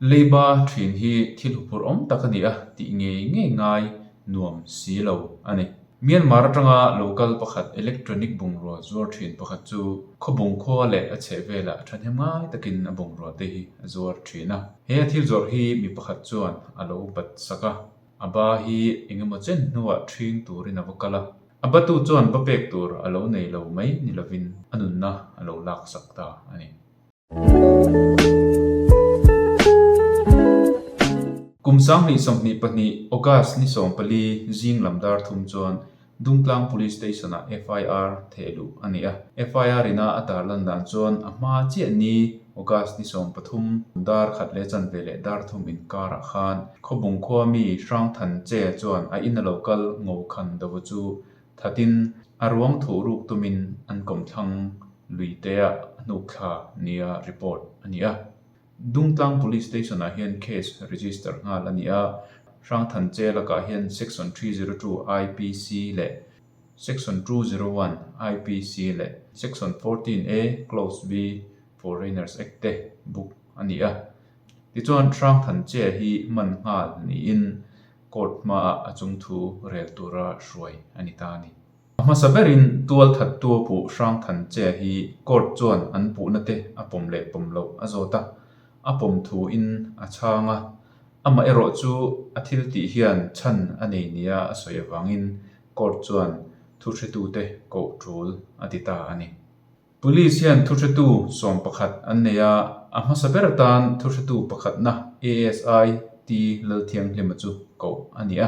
Leiba thin hi thil huphurh awm tak a ni a tih ngei ngei ngai nuam si lo a ni. Myanmar atanga local pakhat electronic bungrua zuar thin pakhat chu khawbung khua leh a chhehvelah thahnem ngai takin a bungrua te hi a zuar thin a. He a thil zawrh hi mi pakhat chuan a lo bat sak a, a ba hi engemaw chen hnuah ṭhing turin a va kal a. A batu chuan ba pek tur a lo nei lo mai ni lovin a nunna a lo laksak ta a ni. Kum 2022 August ni 14 zing lam dar thum chuan Dungtlang Police Station-ah FIR theh luh a ni a. FIR ina a tarlan dan chuan a hma chiah ni August ni 13 dar khat leh chanve leh dar thum inkarah khan Khawbung khua mi Hrangthan Che chuan a ina lo kal ngo khan dova chu thatin a ruang thuh ruk tumin an kawmthlang lui te ah a hnuk thla nia report a ni a. Dungtlang Police Station ah hian case register nghal a ni a, Hrangthan Che lakah hian Section 302 IPC leh Section 201 IPC leh Section 14A Clause B Foreigners Act te book a ni a. Tichuan Hrangthan Che hi man nghal niin court hmaah a chungthu rel tura hruai a ni ta a ni. A hmasa berin tual thattu a puh Hrangthan Che hi court chuan an puhna te a pawm leh pawm loh a zawt a, a pawm thuin a chhang a. Amah erawh chu a thil tih hian chhan a nei nia a sawi avangin court chuan thuhretute koh tul a ti ta a ni. Police hian thuhretu 11 an nei a, a hmasa ber atan thuhretu pakhatna ASI T Lalthianghlima chu koh a ni a.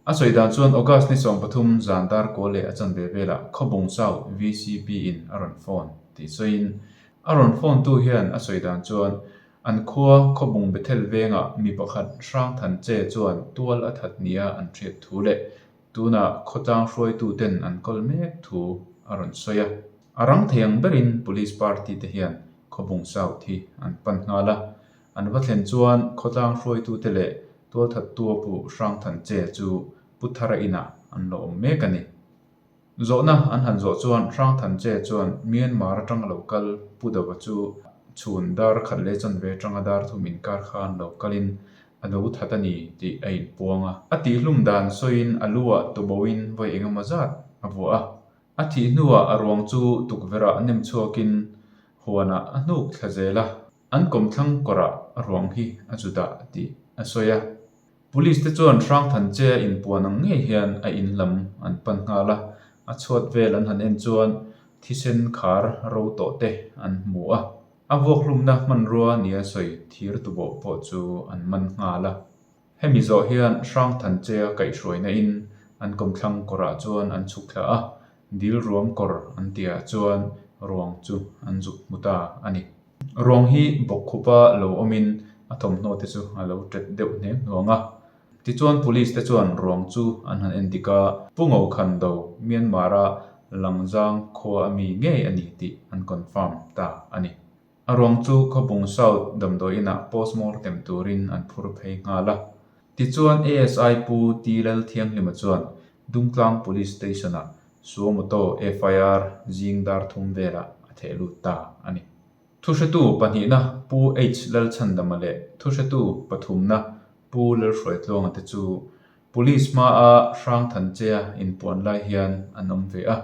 A sawi dan chuan August ni 13 zan dar kawl leh a chanve velah Khawbung South VCP in a rawn phone tih sawiin a rawn phone tu hian a sawi dan chuan an khua Khawbung Bethel vengah mi pakhat Hrangthan Che chuan tual a that nia an hriat thu leh tunah khawtlang hruaitu ten an kawl mek thu a rawn sawi a. A rang thei ang berin Police party te hian Khawbung South hi an pan nghal a, An va thlen chuan khawtlang hruaitute leh tualthattu a puh Hrangthan Che chu Pu Thara inah an lo awm mek a ni. Zawhna an han zawh chuan Hrangthan Che chuan Myanmar atanga lo kal Pu Dova chu chhun dar khat leh chanve atanga dar thum inkar khan lo kalin a lo that a ni tih a inpuang a. A tihhlum dan sawiin a lu ah tuboin vawi engemaw zat a vuah a. A thih hnuah a ruang chu tukverh ah nem chhuakin huanah a hnuk thla zel a. An kawmthlang kawrah ruang hi a zu dah tih a sawi a. Police te chuan Hrangthan Che a inpuan ang ngei hian a in lam an pan nghal a, a chhuat vel an han en chuan thisen khar ro tawh te an hmu a. A vuakhlumna hmanrua nia sawi thir tubawh pawh chu an man nghal a. Hemi zawh hian Hrangthan Che a kaihhruaina in an kawmthlang kawrah chuan an chhuk thla a, dil ruam kawr an tihah chuan ruang chu an zuk hmu ta a ni. Ruang hi bawkkhupa lo awmin a thawmhnaw te chu a lo ṭet deuh hnem hnuang a. Tichuan Police te chuan ruang chu an han en dik a, Pu Ngokhan Do, Myanmar-a Langzang khua a mi ngei a ni tih an confirm ta a ni. A ruang chu Khawbung South damdawi inah postmortem turin an phur phei nghal a. Tichuan ASI Pu T Lalthianghlima chuan Dungtlang Police Station-ah Suo moto FIR zing dar thum velah a theh lut ta a ni. Thuhretu pahnihna Pu H Lalchhandama leh thuhretu pathumna Pu Lalhruaitluanga te chu Police hmaa Hrangthan Chea inpuan lai hian an awm ve a.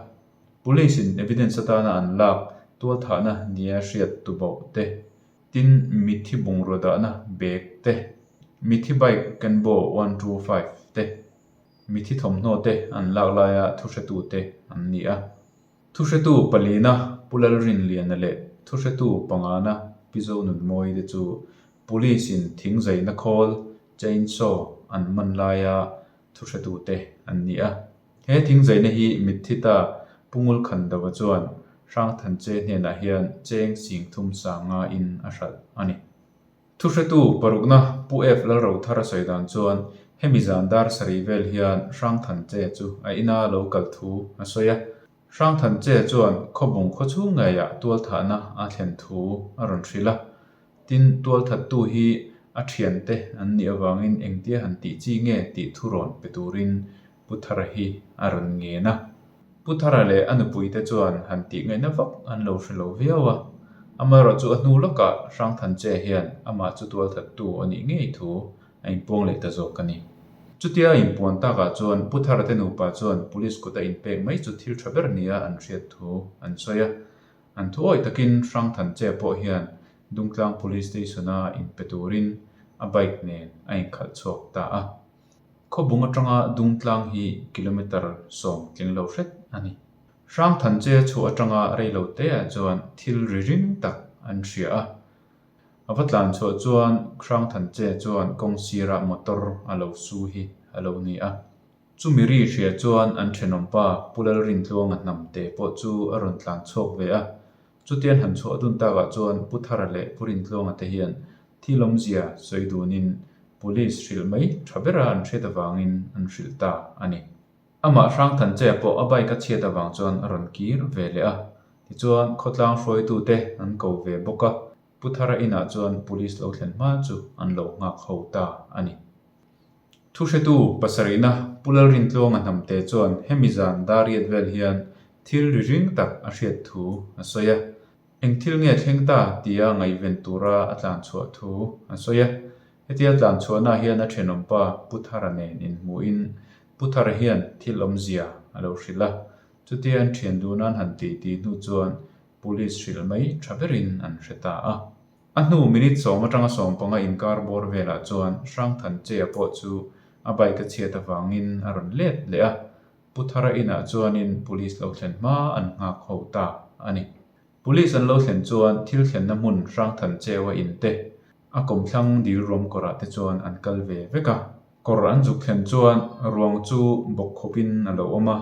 Police in evidence atana an lak tualthahna nia hriat tubauh te, tin mitthi bungrua dahna bag te, mitthi bike Kenbo 125 te, Mithi thawmhnaw te an lak laia thuhretu te an ni a. Thuhretu palina Pu Lalrinliana leh thuhretu pangana Pi Zonunmawii te chu Police in thingzaina khawl, chainsaw, an man laia thuhretu te an ni a. He thingzaina hi mitthi ta Pu Ngulkhandava chuan Hrangthanche hnenah hian cheng singthum sanga in a hralh a ni. Thuhretu parukna Pu F Lalrothar a sawi dan chuan hemi zan dar sarih vel hian Hrangthan Che chu a ina lo kal thu a sawi a. Hrangthan Che chuan khawbung khawchhung ngeiah tualthahna a thlen thu a rawn hrilh a. Tin, tualthattu hi a thiante an nih avangin engtia han tih chi nge tih thu rawn pe turin Pu Thara hi a rawn ngen a. Pu Thara leh a nupuite chuan han tih ngaihna vak an lo hre lo viau a. Amaherawhchu a hnu lawkah Hrangthanche hian amah chu tualthattu a nih ngei thu a inpuang leh ta zawk a ni. Chutia a inpuan takah chuan Pu Thara te nupa chuan Police kuta inpek mai chu thil tha ber nia an hriat thu an sawi a. An thu awih takin Hrangthanche pawh hian Dungtlang Police Station-a inpe turin a bike nen a inkhalh chhuak ta a. Khawbung atanga Dungtlang hi kilometre 10 tling lo hret a ni. Hrangthanche chhuah atanga reilo teah chuan thil ri ring tak an hria a. A va tlan chhuah chuan Hrangthanche chuan kawng sirah motor a lo su hi a lo ni a. Chumi ri hria chuan an thenawmpa Pu Lalrintluanga hnamte pawh chu a rawn tlan chhuak ve a. Chutian han chhuah dun takah chuan Pu Thara leh Pu Rintluanga te hian thil awmzia sawi dunin Police hrilh mai tha bera an hriat avangin an hrilh ta a ni. Amah Hrangthanche pawh a bike a chhiat avang chuan a rawn kir ve leh a, tichuan khawtlang hruaitute an ko ve bawk a, Pu Thara inah chuan Police lo thlen hma chu an lo nghak ho ta a ni. Thuhretu pasarihna Pu Lalrintluanga hnamte chuan hemi zan dariat vel hian thil ri ring tak a hriat thu a sawi a, eng thil nge thleng ta tia ngaihven tura a tlan chhuah thu a sawi a. Hetia tlan chhuahna hian a thenawmpa Pu Thara nen inhmuhin Pu Thara hian thil awmzia a lo hrilh a, chutia an thian dun an han tih tih hnu chuan Police hrilh mai tha berin an hre ta a. A hnu minute 10 atanga 15 inkar bawr velah chuan Hrangthanchea pawh chu a bike a chhiat avangin a rawn let leh a, Pu Thara inah chuanin Police lo thlen hma an nghak ho ta a ni. Police an lo thlen chuan thil thlenna hmun Hrangthancheua in te, a kawmthlang dil ruam kawrah te chuan an kal ve vek a. Kawr an zuk thlen chuan ruang chu bawk khawpin a lo awm a,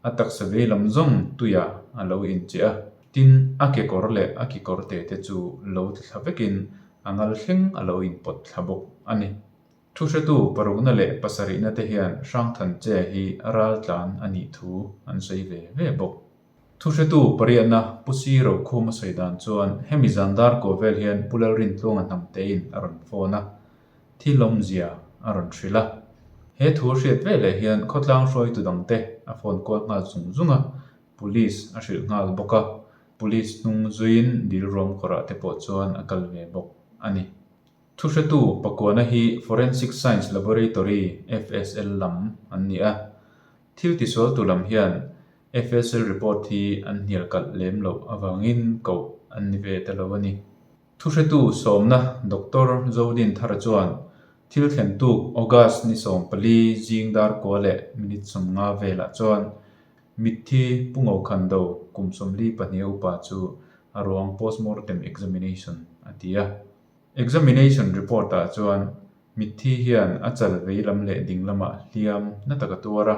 a taksa vei lam zawng tuiah a lo incheh a. Tin, a kekawr leh a kekawr te te chu lo tla thla vekin a ngal thleng a lo inpawt thla bawk a ni. Thuhretu parukna leh pasarihna te hian Hrangthanche hi raltlan a nih thu an sawi ve ve bawk. Thuhretu pariatna Pu Si Rokhum a sawi dan chuan hemi zan dar kaw vel hian Pu Lalrintluanga hnamtein a rawn phone a, thil awmzia a rawn hrilh a. He thu a hriat veleh hian khawtlang hruaitu dangte a phone kual nghal zung zung a, Police a hrilh nghal bawk a, Police hnung zuiin dil ruam kawrah te pawh chuan a kal ve bawk a ni. Thuhretu pakuana hi Forensic Science Laboratory, FSL, lam an ni a, thil tisualtu lam hian FSL report hi an hnial kalh lem loh avangin koh an ni ve ta lo a ni. Thuhretu sawmna Doctor Zodin Thara chuan thil thlen tuk August ni 14 zing dar kua leh minute 50 velah chuan mitthi Pu Ngokhan Do kum 42 upa chu a ruang postmortem examination a ti a. Examination report-ah chuan mitthi hian a chal vei lam leh ding lamah hliam na tak a tuar a,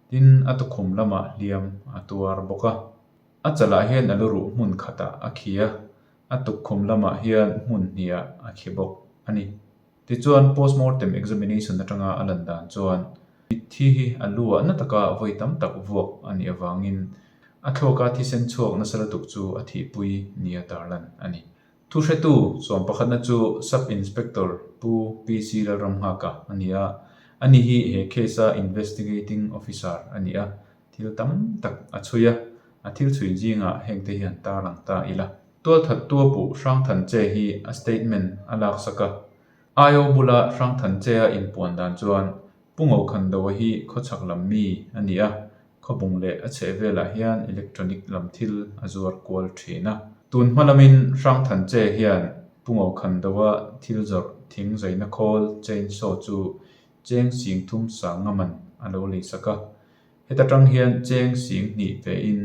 Tin, a tukhum lamah hliam a tuar bawk a. A chalah hian a lu ruh hmun khatah a khi a, a tukkhum lamah hian hmun hniah a khi bawk a ni. Tichuan, postmortem examination atanga a lan dan chuan mitthi hi a lu-ah na taka vawi tam tak vuak a nih avangin a thluaka thisen chhuak nasa lutuk chu a thihpui nia tarlan a ni. Thuhretu sawmpakhatna chu Sub Inspector Pu PC Lalramnghaka a ni a, ani hi he case-a Investigating Officer a ni a, thil tam tak a chhui a, a thil chhui zingah hengte hian tarlang ta ila. Tualthattua puh Hrangthanche hi a statement a laksak a, IO bula Hrangthanche-a inpuan dan chuan Pu Ngokhandoa hi khawchhak lam mi a ni a, khawbung leh a chheh velah hian electronic lam thil a zuar kual thin a. Tun hma lamin Hrangthanche hian Pu Ngokhandoa thil zawrh thing zaina khawl chain saw chu cheng sing thum sang nga man a lo lei sak a. Heta tang hian cheng sing hnih vein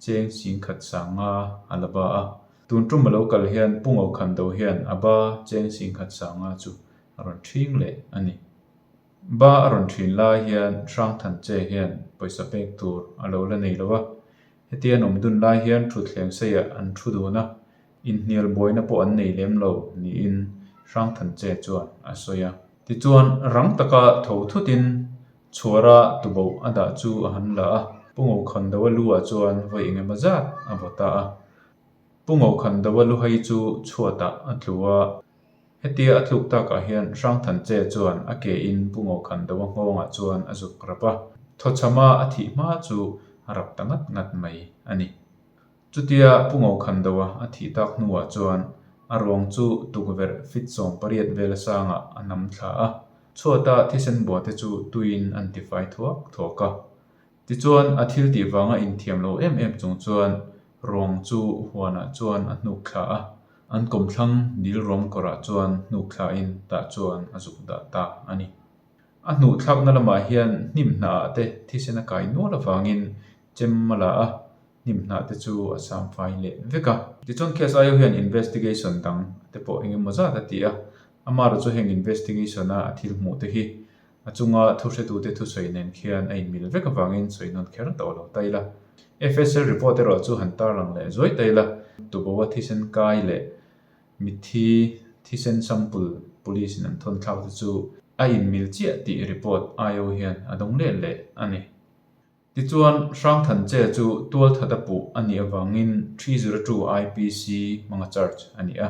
cheng sing khat sang nga a la ba a. Tun tum a lo kal hian Pu Ngokhandoa hian a ba cheng sing khat sang nga chu a rawn ṭhing leh a ni. Ba a rawn ṭhin lai hian Hrangthanche hian pawisa pek tur a lo la nei lo a, hetia an awm dun lai hian thutthleng seiah an thu dun a, inhnial buaina pawh an nei lem lo niin Hrangthanche chuan a sawi a. Tichuan, rang taka tho thutin chhuara tuboh a dah chu a han la a, Pu Ngokhandoa lu-ah chuan vawi engemaw zat a vaw ta a. Pu Ngokhandoa luhai chu chhuatah a tlu a. Hetia a tluk takah hian Hrangthanche chuan a ke in Pu Ngokhandoa nghawngah chuan a zuk rap a, thawchhama a thih hma chu a rap ta ngat ngat mai a ni. Chutia Pu Ngokhandoa a thih tak hnuah chuan a ruang chu tukverh fit 18 vela sangah a nam thla a, chhuata thisen bua te chu tuiin an tifai thuak thuak a. Tichuan a thil tih vanga inthiam lo em em chung chuan ruang chu huanah chuan a hnuk thla a, an kawmthlang dil ruang kawrah chuan hnuk thlain tah chuan a zuk dah ta a ni. A hnuh thlakna lamah hian hnim hnahah te thisen a kai nual avangin chem a la a, hnim hnah te chu a sam fai leh vek a. Tichuan case aio hian investigation dang te pawh eng emaw zat a ti a, amaherawh chu heng investigation a a thil hmuh te hi a chunga thuhretute thusawi nen khian a inmil vek avangin sawi nawn kher tawh lo ta ila. FSL report erawh chu han tarlang leh zuai ta ila, tuboa thisen kai leh Mitthi thisen sample police in an thawn thlak te chu a inmil chiah tih report IO hian a dawng let leh a ni. Tichuan, Hrangthanche chu tualthat a puh a nih avangin 302 IPC hmanga charge a ni a.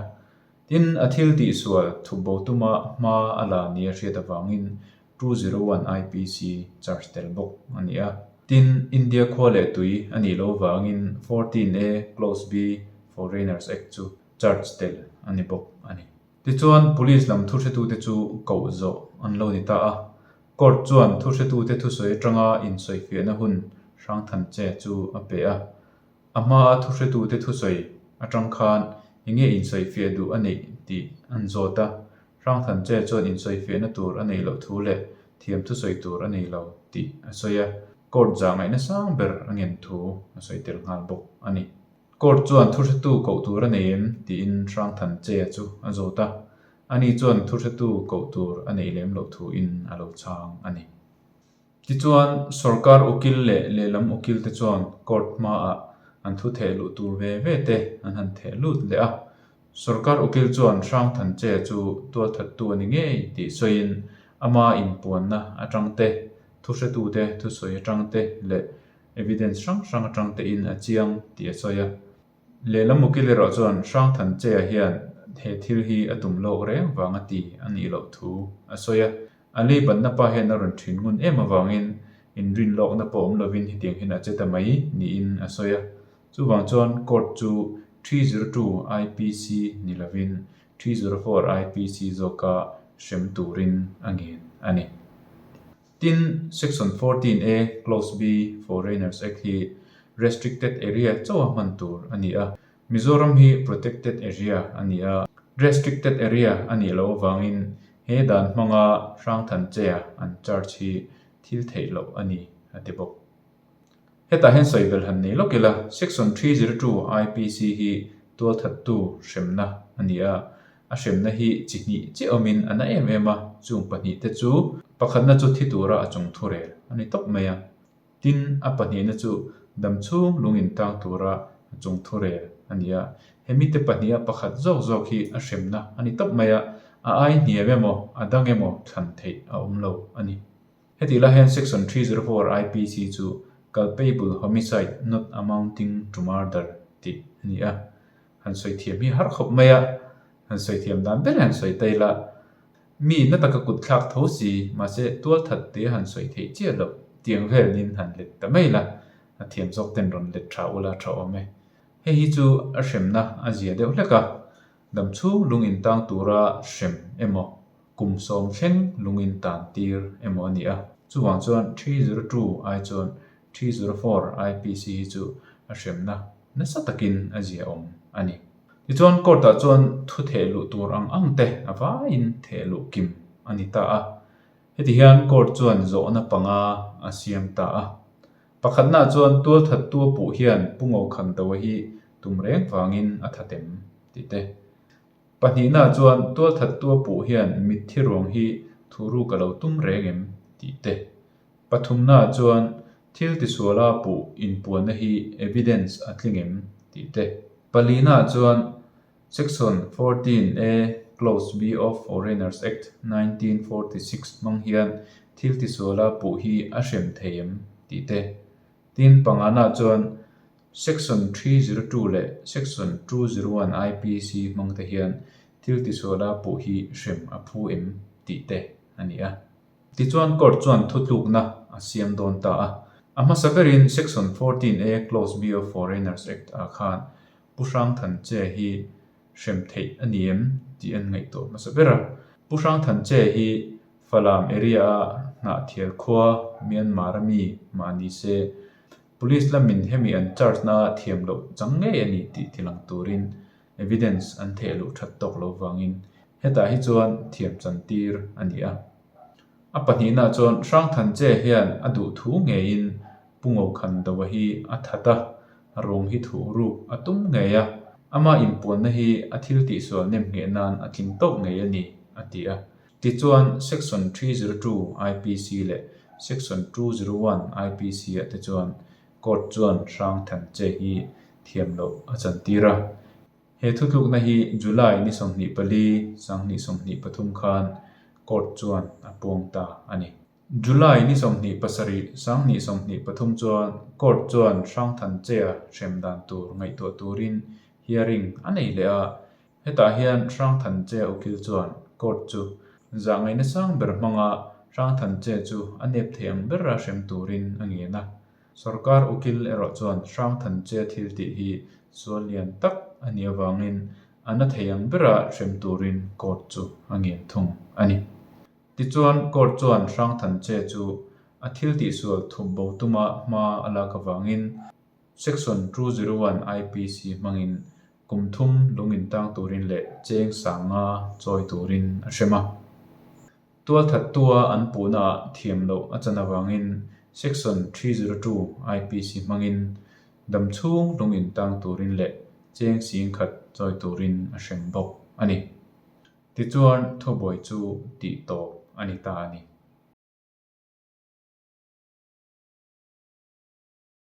Tin, a thil tihsual thupbo tuma hma a la nia hriat avangin 201 IPC charge tel bawk a ni a. Tin, India khua leh tui a nih loh avangin 14A Clause B Foreigners Act chu charge tel a ni bawk a ni. Tichuan, Police lam thuhretute chu koh zawh an lo ni ta a. Court chuan thuhretute thusawi atanga insawifiahna hun Hrangthanche chu a pe a. A hmaa thuhretute thusawi atang khan enge insawifiah duh a neih tih an zawt a. Hrangthanche chuan insawifiahna tur a neih loh thu leh thiam thusawi tur a nei lo tih a sawi a. Court zah ngaihna sang ber a ngen thu a sawi tel nghal bawk a ni. Court chuan thuhretu koh tur a nei em? tiin Hrangthanchea chu a zawt a. Ani chuan thuhretu koh tur a neih lem loh thuin a lo chhang a ni. Tichuan, sorkar ukil leh lehlam ukil te chuan court hmaah an thu theh luh tur ve ve te an han theh lut leh a. Sorkar ukil chuan Hrangthanchea chu tualthattu a ni ngei tih sawiin ama inpuanna atang te, thuhretute thusawi atang te leh Evidence hrang hrang atang tein a chiang tih a sawi a. Lehlam ukil erawh chuan Hrangthanchea hian he thil hi a tum lawk reng vang a ti a nih loh thu a sawi a. A lei banna pa hian a rawn thin ngun em avangin inrin lawkna pawh awm lovin hetiang hian a che ta mai niin a sawi a. Chuvang chuan court chu 302 IPC ni lovin 304 IPC zawka hrem turin a ngen a ni. Tin, Section 14 A, Clause B, Foreigners Act hi Restricted Area chauha hman tur a ni a. Mizoram hi Protected Area a ni a. Restricted Area a nih loh avangin he dan hmanga Hrangthanchea an charge hi thil theih loh a ni, a ti bawk. Hetah hian sawi belh han nei lawk ila, Section 302 IPC hi tualthattu hremna a ni a, a hremna hi chi hnih chiah awmin a na em em a, chung pahnihte chu pakhatna chu thi tura a chung thurel a ni tawp mai a, tin a pahnihna chu damchhung lung intang tura a chung thurel a ni a, hemite pahniha pakhat zawk zawk hi a hremna a ni tawp mai a, a ai hniam emaw a dang emaw thlan theih a awm lo a ni. Hetih lai hian Section 304 IPC chu Culpable Homicide Not Amounting to Murder tih a ni a. Han sawi thiam hi har khawp mai a, han sawi thiam dan ber han sawi ta ila, mi na taka kut thlak tho si, mahse tualthat te han sawi theih chiah loh tiang velin han let ta mai la, a thiam zawk ten rawn let tha ula tha awm e. Hei hi chu a hremna a zia deuh hlek a, damchhung lung intang tura hrem emaw Kum 90 thleng lungin tan tir emaw a ni a, chuvang chuan 302 ai chuan 304 IPC hi chu a hremna nasa takin a ziaawm a ni. Tichuan court-ah chuan thu theh luh tur ang ang te a vaiin theh luh kim a ni ta a. Heti hian court chuan zawhna panga a siam ta a. Pakhatnaah chuan tualthattu a puh hian Pu Ngokhandoa hi tum reng vangin a thatem tih te. Pahnihna chuan tualthattu a puh hian mitthi ruang hi thuruk a lo tum reng em tih te. Pathumna chuan thil tisuala puh inpuanna hi evidence a tling em tih te. Palina chuan Section 14 A Clause B of Foreigners Act 1946 hmang hian thil tisuala puh hi a hrem thei em tih te. Tin, pangana chuan Section 302 leh Section 201 IPC hmang te hian thil tisuala puh hi hrem a phu em tih te a ni a. Tichuan court chuan thutlukna a siam dawn ta a. A hmasa berin Section 14 A Clause B of Foreigners Act ah khan Pu Hrangthanche hi hrem theih a ni em tih an ngaihtuah hmasa ber a. Pu Hrangthanche hi Falam area a Hnahthial khua Myanmar a mi mah ni se Police lamin hemi an charge na thiam loh chang ngei a ni tih tilang turin evidence an theh luh that tawk lo vangin hetah hi chuan thiam chan tir a ni a. A pahnihna chuan Hrangthanche hian a duh thu ngeiin Pu Ngokhandoa hi a that a, a ruang hi thuh ruk a tum ngei a, ama inpuanna hi a thil tihsual nem ngheh nan a tling tawk ngei a ni, a ti a. Tichuan, Section 302 IPC leh Section 201 IPC ah te chuan Court chuan Hrangthanche hi thiam loh a chantir a. He thutlukna hi July ni 24, 2023 khan Court chuan a puang ta a ni. July ni 27, 2023 chuan Court chuan Hrangthanchea hrem dan tur ngaihtuah turin hearing a nei leh a. Hetah hian Hrangthanchea ukil chuan Court chu zahngaihna sang ber hmanga Hrangthanchea chu a nep thei ang bera hrem turin a ngen a. Sorkar ukil erawh chuan Hrangthanchea thil tih hi sual lian tak a nih avangin a na thei ang bera hrem turin Court chu a ngen thung a ni. Tichuan, Court chuan Hrangthanche chu a thil tihsual thup bo tuma hma a lak avangin Section 201 IPC hmangin kum thum lung intang turin leh cheng sanga chawi turin a hrem a. Tualthattua an puhnaah thiam loh a chan avangin Section 302 IPC hmangin damchhung lung intang turin leh cheng singkhat chawi turin a hrem bawk a ni. Tichuan, thubuai chu tih tawp a ni ta a ni.